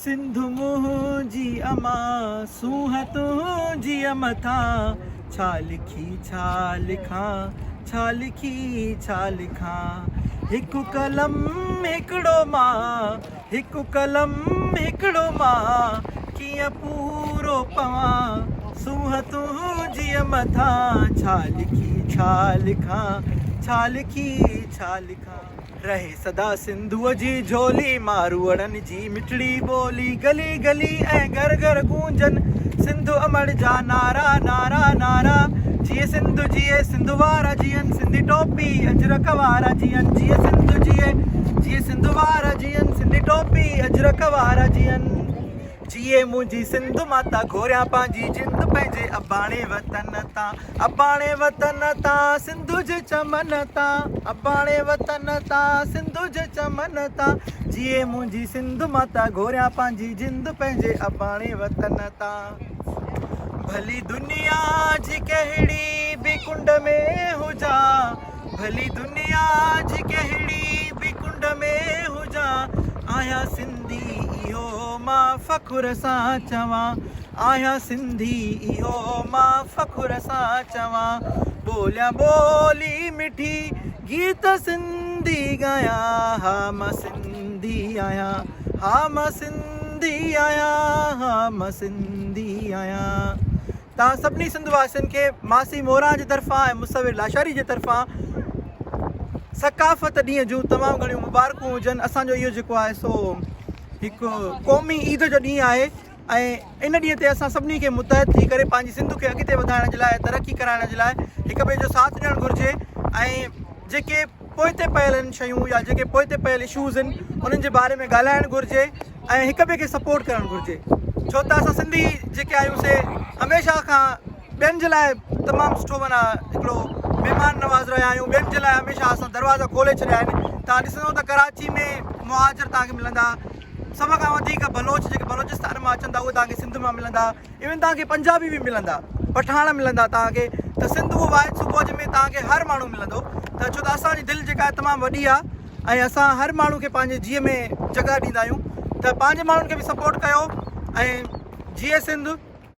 سنڌ منهنجي امان، سونهن تنهنجيء مٿان، ڇا لکي ڇا لکان، ڇا لکي ڇا لکان. هڪ قلم هڪڙو مان، هڪ قلم هڪڙو مان، ڪيئن پورو پوان، سونهن تنهنجيء مٿان، ڇا لکي ڇا لکان، ڇا لکي ڇا لکان. رهي سدا سنڌوء جي جهولي، ماروئڙن جي مٺڙي ٻولي، گلي گلي ۽ گهر گهر گونجن سنڌ امڙ جا نعرا، نعرا، نعرا، جيئي سنڌ جيئي سنڌ وارا جيئن، سنڌي ٽوپي اجرڪ وارا جيئن، جيئي سنڌ جيئي، جيئي سنڌ وارا جيئن، سنڌي ٽوپي اجرڪ وارا جيئن. جيئي منهنجي سنڌ ماتا گهوريان پنهنجي جند پنهنجي اباڻي وطن تان اباڻي وطن تان سنڌ جي چمن تان اباڻي وطن تان سنڌ جي چمن تان جيئي منهنجي سنڌ ماتا گهوريان پنهنجي جند پنهنجي اباڻي وطن تان ڀلي دنيا جي ڪهڙي به ڪنڊ ۾ هجان ڀلي دنيا جي ڪهڙي به ڪنڊ ۾ هجان، آهيان سنڌي اهو مان فخر سان چوان، آهيان سنڌي اهو مان فخر سان چوان، ٻوليان ٻولي مٺي گيت سنڌي ڳايان، ها مان سنڌي آهيان، ها مان سنڌي آهيان، ها مان سنڌي آهيان. توهان سڀني سنڌ واسين کي ماسي موران جي طرفان ۽ مصور لاشاري جي طرفان ثقافت ڏينهن جون تمام گهڻيون مبارڪون هجن. اسان جو اهو جيڪو آهي سو هڪ قومي عيد جو ڏينهن آهي ۽ ان ڏينهن تي اسان سڀني کي متحد ٿي ڪري پنهنجي سنڌ کي اڳتي وڌائڻ جي لاء ۽ ترقي ڪرائڻ جي لاء هڪ ٻئي جو ساٿ ڏيڻ گهرجي ۽ جيڪي پوئتي پيل آهن شيون يا جيڪي پوئتي پيل اشوز آهن انهن جي باري ۾ ڳالهائڻ گهرجي ۽ هڪ ٻئي کي سپورٽ ڪرڻ گهرجي ڇو ته اسان سنڌي جيڪي آهيون سي هميشه کان ٻين جي لاء تمام سٺو معنيٰ هڪڙو مهمان نواز رهيا آهيون ٻين جي لاء هميشه اسان دروازا کولي ڇڏيا آهن توهان ڏسندو ته ڪراچي ۾ مهاجر توهان کي ملندا سڀ کان وڌيڪ بلوچ جيڪي بلوچستان مان اچن ٿا اهي توهان کي سنڌ مان ملندا ايون توهان کي پنجابي به ملندا پٺاڻ ملندا توهان کي ته سنڌ اهو واحد صوبو آهي جنهن ۾ توهان کي هر ماڻهو ملندو ته ڇو ته اسان جي دل جيڪا آهي تمام وڏي آهي ۽ اسان هر ماڻهو کي پنهنجي جيء ۾ جڳهه ڏيندا آهيون ته پنهنجي ماڻهن کي به سپورٽ ڪيو ۽ جيئي سنڌ.